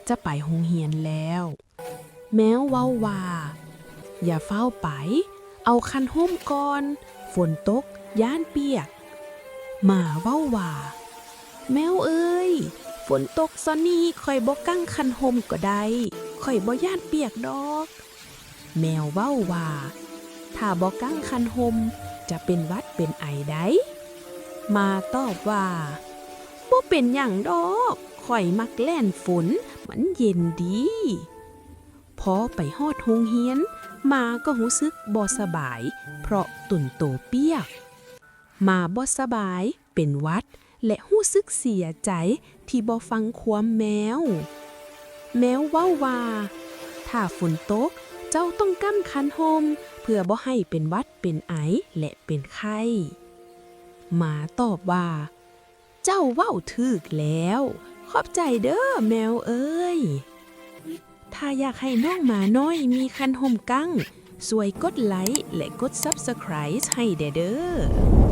ຈະໄປໂຮງຮຽນແລ້ວ. ແມວເວົ້າວ່າ, ຢ່າຟ້າວໄປ, ເອົາຄັນຮົ່ມກ່ອນ, ຝົນຕົກ, ຢ້ານປຽກ. ໝາເວົ້າວ່າ, ແມວເອີຍ, ຝົນຕົກຊໍ່ານີ້ຂ້ອຍບໍ່ກາງຄັນຮົ່ມກໍໄດ້, ຂ້ອຍບໍ່ຢ້ານປຽກດອກ. ແມວເວົ້າວ່າ, ຖ້າບໍ່ກາງຄັນຮົ່ມ, ຈະເປັນຫວັດເປັນໄອໄດ໋. ໝາຕອບວ່າ, ບໍ່ເປັນຫຍັງດອກ, ຂ້ອຍມັກແລ່ນຝົນ, ມັນເຢັນດີ. ພໍໄປຮອດໂຮງຮຽນ, ໝາກໍຮູ້ສຶກບໍ່ສະບາຍ ເພາະຕົນໂຕປຽກ. ໝາບໍ່ສະບາຍ, ເປັນຫວັດ ແລະ ຮູ້ສຶກເສຍໃຈທີ່ບໍ່ຟັງຄວາມແມວ. ແມວເວົ້າວ່າ, ຖ້າຝົນຕົກ, ເຈົ້າຕ້ອງກາງຄັນຮົ່ມ ເພື່ອບໍ່ໃຫ້ເປັນຫວັດເປັນໄອ ແລະ ເປັນໄຂ້. ໝາຕອບວ່າ, ເຈົ້າເວົ້າຖືກແລ້ວ, ຂອບໃຈເດີ້ແມວເອີຍ. ຖ້າຢາກໃຫ້ນ້ອງໝານ້ອຍມີຄັນຮົ່ມກາງ, ຊ່ວຍກົດໄລ ແລະ ກົດ Subscribe ໃຫ້ແດ່ເດີ້.